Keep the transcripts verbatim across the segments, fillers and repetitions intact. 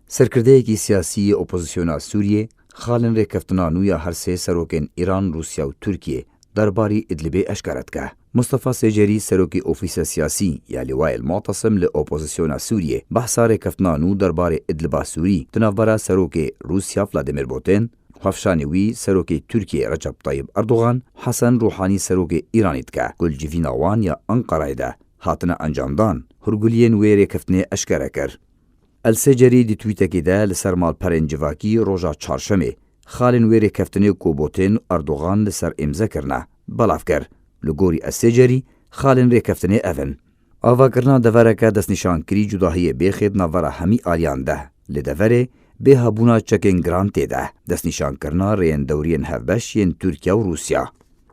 Serkirdeyekî siyasî yê opozisyona Sûriyê xalên rêkeftina nû ya her sê serokên Îran, Rûsya û Tirkiyê derbarî Idlibê eşkere dike. Mustafa Secerî, serokê ofîsa siyasî ya Lîwayê El Mu'tesim li opozisyona Sûriyê, behsa rêkeftina nû derbarê Idliba Sûrî di navbera serokê Rûsya Vladimir Putin, hevşanê wî serokê Tirkiyê Recep Tayyip Erdogan, Hesen Ruhanî, serokê Îranê dike, ku li civîna wan ya Enqerayê de hatine encamdan, hûrguliyên wê rêkeftinê eşkere kir. El Secerî di twîtekê de li ser malperên civakî roja çarşemê xalên wê rêkeftinê ku Putin û Erdogan li ser îmze kirine, belav kir. Li gorî El Secerî, xalên rêkeftinê ev in: Avakirina devereke destnîşankirî cudahiyê bêxê di navbera hemî aliyan de. Li deverê bê hebûna çekên giran tê de. Destnîşankirina rêyên dewriyên hevbeş yên Tirkiye û Rûsya.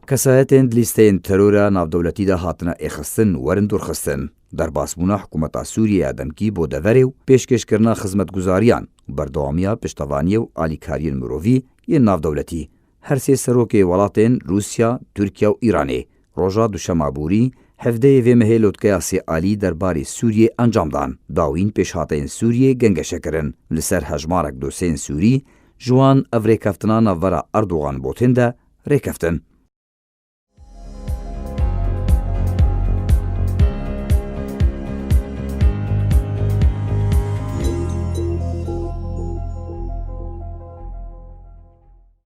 Kesayetên di lîsteyên terora navdewletî de hatine êxistin werin dûrxistin. Derbasbûna hikûmeta Sûriyê ya demkî bo deverê û pêşkêşkirina xizmetguzariyan û berdewamiya piştevaniyê û alîkariyên mirovî yên navdewletî. Her sê serokê welatên Rûsya, Tirkiye û Îranê roja duşema borî, hevdeyê vê mehê lotkeya sê alî derbarê Sûriyê encam dan. Dawîn pêşhateyên Sûriyê gengeşe kirin. Li ser hejmarek dosyeyên Sûrî, ji wan ev rêkeftina navbera Erdogan Putin de rêkeftin.